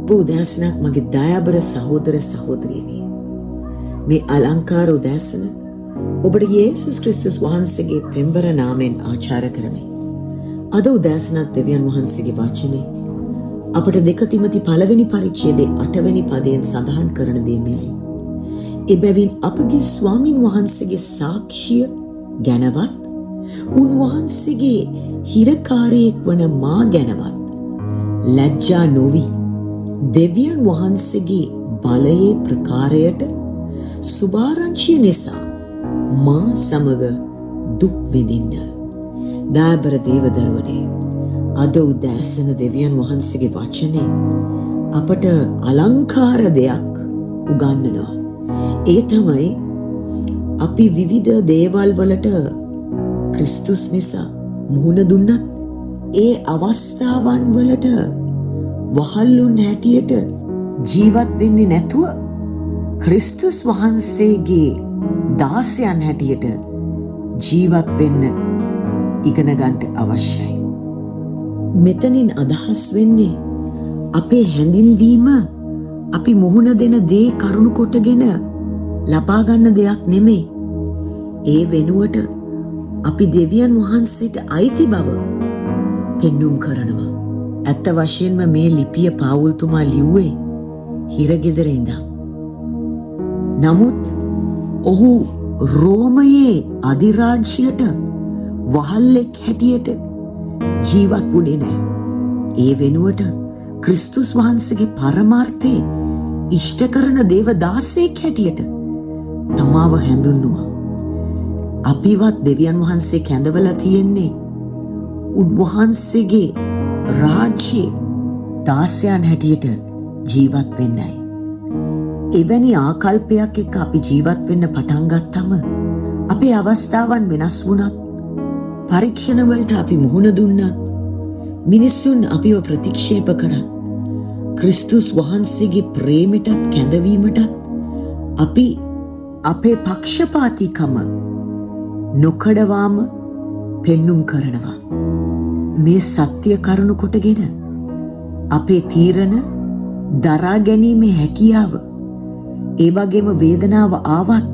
සුබ උදෑසනක් මගේ දයාබර සහෝදර සහෝදරියනි. මේ අලංකාර උදෑසන ඔබට යේසුස් ක්‍රිස්තුස් වහන්සේගේ පෙම්බර නාමයෙන් ආචාර කරමි. අද උදෑසනත් දෙවියන් වහන්සේගේ වචනේ අපට 2 තිමති පළවෙනි පරිච්ඡේදයේ 8වෙනි පදයෙන් සඳහන් කරන දේ මෙයයි. එබැවින් අපගේ ස්වාමින් වහන්සේගේ සාක්ෂිය ගැනවත් උන්වහන්සේගේ හිරකාරයෙක් වන මා ගැනවත් ලැජ්ජා නොවි දෙවියන් වහන්සේගේ බලයේ ප්‍රකාරයට සුභාරංචිය නිසා මා සමග දුක් විඳින්න. දයාබර දේවදරුවනේ, අද උදෑසන දෙවියන් වහන්සේගේ වචනේ අපට අලංකාර දෙයක් උගන්වනවා. ඒ තමයි අපි විවිධ දේවල් වලට ක්‍රිස්තුස් නිසා මුහුණ දුන්නත් ඒ අවස්ථාවන් වලට වහල්ලුන් හැටියට ජීවත් වෙන්නේ නැතුව ක්‍රිස්තුස් වහන්සේගේ දාසයන් හැටියට ජීවත් වෙන්න ඉගෙන ගන්නට අවශ්‍යයි. මෙතනින් අදහස් වෙන්නේ අපේ හැඳින්වීම අපි මුහුණ දෙන දේ කරුණු කොටගෙන ලබා ගන්න දෙයක් නෙමෙයි. ඒ වෙනුවට අපි දෙවියන් වහන්සේට අයිති බව පෙන්නුම් කරනවා. ඇත්ත වශයෙන්ම මේ ලිපිය පාවුල්තුමා ලිව්වේ හිරගෙදර ඉඳන්. නමුත් ඔහු රෝමයේ අධිරාජ්‍යයට වහල්ලෙක් හැටියට ජීවත් වුණේ නෑ. ඒ වෙනුවට ක්‍රිස්තුස් වහන්සේගේ පරමාර්ථය ඉෂ්ට කරන දේව දාසයෙක් හැටියට තමාව හැඳුන්නුවා. අපිවත් දෙවියන් වහන්සේ කැඳවලා තියෙන්නේ උන්වහන්සේගේ රාජ්‍යයේ දාසයන් හැටියට ජීවත් වෙන්නයි. එවැනි ආකල්පයක් එක්ක අපි ජීවත් වෙන්න පටන් ගත්තම අපේ අවස්ථාවන් වෙනස් වුණත්, පරීක්ෂණ වලට අපි මුහුණ දුන්නත්, මිනිස්සුන් අපිව ප්‍රතික්ෂේප කරත්, ක්‍රිස්තුස් වහන්සේගේ ප්‍රේමයටත් කැඳවීමටත් අපි අපේ පක්ෂපාතීකම නොකඩවාම පෙන්නුම් කරනවා. මේ සත්‍ය කරුණු කොටගෙන අපේ තීරණ දරා ගැනීමේ හැකියාව, ඒ වගේම වේදනාව ආවත්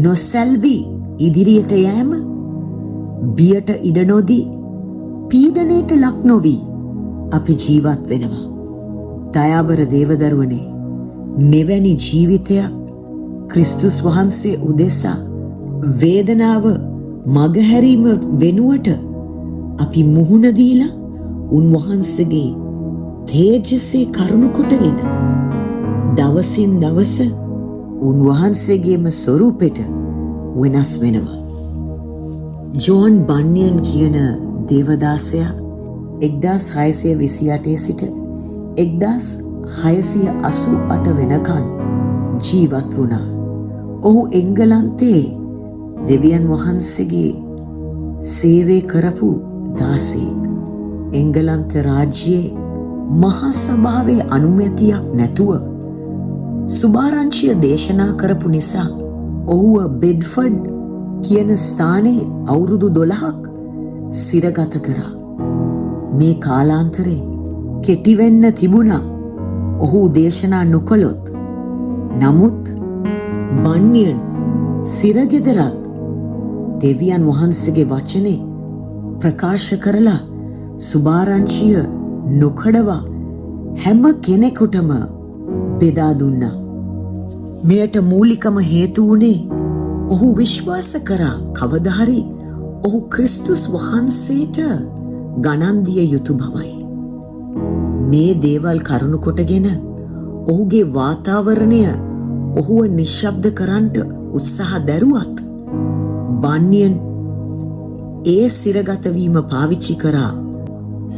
නොසැල්වි ඉදිරියට යෑම, බියට ඉඩ නොදී, පීඩනයට ලක් නොවී අපි ජීවත් වෙනවා. දයාබර දේවදරුවනේ, මෙවැනි ජීවිතයක් ක්‍රිස්තුස් වහන්සේ උදෙසා වේදනාව මගහැරීම වෙනුවට අපි මුහුණ දීලා උන්වහන්සේගේ තේජසේ කරුණු කොටගෙන දවසින් දවස උන්වහන්සේගේම ස්වරූපෙට වෙනස් වෙනවා. ජෝන් බන්නියන් කියන දේවදාසයා 1628 සිට 1688 වෙනකන් ජීවත් වුණා. ඔහු එංගලන්තයේ දෙවියන් වහන්සේගේ සේවය කරපු දාසයෙක්. එංගලන්ත රාජ්‍යයේ මහා සභාවේ අනුමැතියක් නැතුව සුභාරංචිය දේශනා කරපු නිසා ඔහුව බෙඩ්ෆඩ් කියන ස්ථානයේ අවුරුදු 12ක් සිරගත කරා. මේ කාලාන්තරේ කෙටි වෙන්න තිබුණා ඔහු දේශනා නොකළොත්. නමුත් බන්නියන් සිරගෙදරත් දෙවියන් වහන්සේගේ වචනේ ප්‍රකාශ කරලා සුභාරංචිය නොකඩවා හැම කෙනෙකුටම බෙදා දුන්නා. මෙයට මූලිකම හේතු වුණේ ඔහු විශ්වාස කරා කවදා හරි ඔහු ක්‍රිස්තුස් වහන්සේට ගණන් දිය යුතු බවයි. මේ දේවල් කරුණු කොටගෙන ඔහුගේ වාතාවරණය ඔහුව නිශ්ශබ්ද කරන්නට උත්සාහ දැරුවත් බන්නියන් ඒ සිරගත වීම පාවිච්චි කරා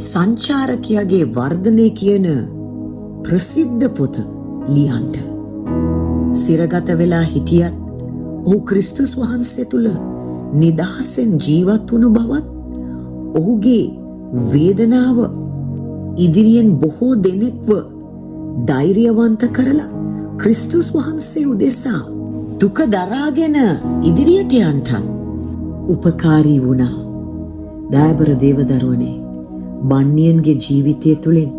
සංචාරකයාගේ වර්ධනය කියන ප්‍රසිද්ධ පොත ලියන්ට. සිරගත වෙලා හිටියත් ඔහු ක්‍රිස්තුස් වහන්සේ තුළ නිදහසෙන් ජීවත් වුණු බවත් ඔහුගේ වේදනාව ඉදිරියෙන් බොහෝ දෙනෙක්ව ධෛර්යවන්ත කරලා ක්‍රිස්තුස් වහන්සේ උදෙසා දුක දරාගෙන ඉදිරියට යන්නටත් උපකාරී වුණා. දයාබර දේවදරුවනේ, බන්නියන්ගේ ජීවිතය තුළින්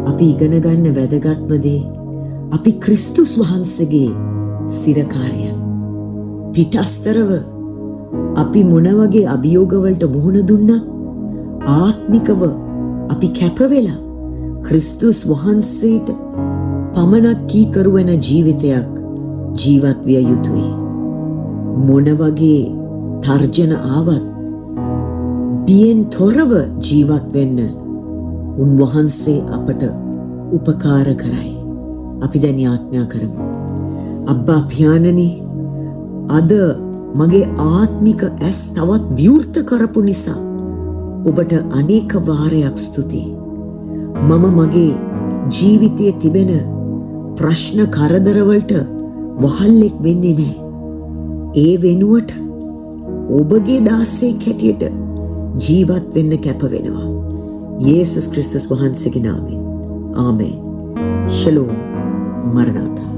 අපි ඉගෙන ගන්න වැදගත්ම දේ, අපි ක්‍රිස්තුස් වහන්සේගේ සිරකාරයන්. පිටස්තරව අපි මොන වගේ අභියෝගවලට මුහුණ දුන්නත්, ආත්මිකව අපි කැප වෙලා ක්‍රිස්තුස් වහන්සේට පමණක් කීකරු වෙන ජීවිතයක් ජීවත් විය යුතුයි. මොන වගේ තර්ජන ආවත් බියෙන් තොරව ජීවත් වෙන්න උන්වහන්සේ අපට උපකාර කරයි. අපි දැන් යාඥා කරමු. අබ්බා පියාණනි, අද මගේ ආත්මික ඇස් තවත් විවෘත කරපු නිසා ඔබට අනේක වාරයක් ස්තුතියි. මම මගේ ජීවිතයේ තිබෙන ප්‍රශ්න කරදරවලට වහල්ලෙක් වෙන්නේ නෑ. ඒ වෙනුවට ඔබගේ දාසයෙක් හැටියට ජීවත් වෙන්න කැප වෙනවා. යේසුස් ක්‍රිස්තුස් වහන්සේගේ නාමයෙන්. ආමේන්. ෂලෝම්. මරණාතා.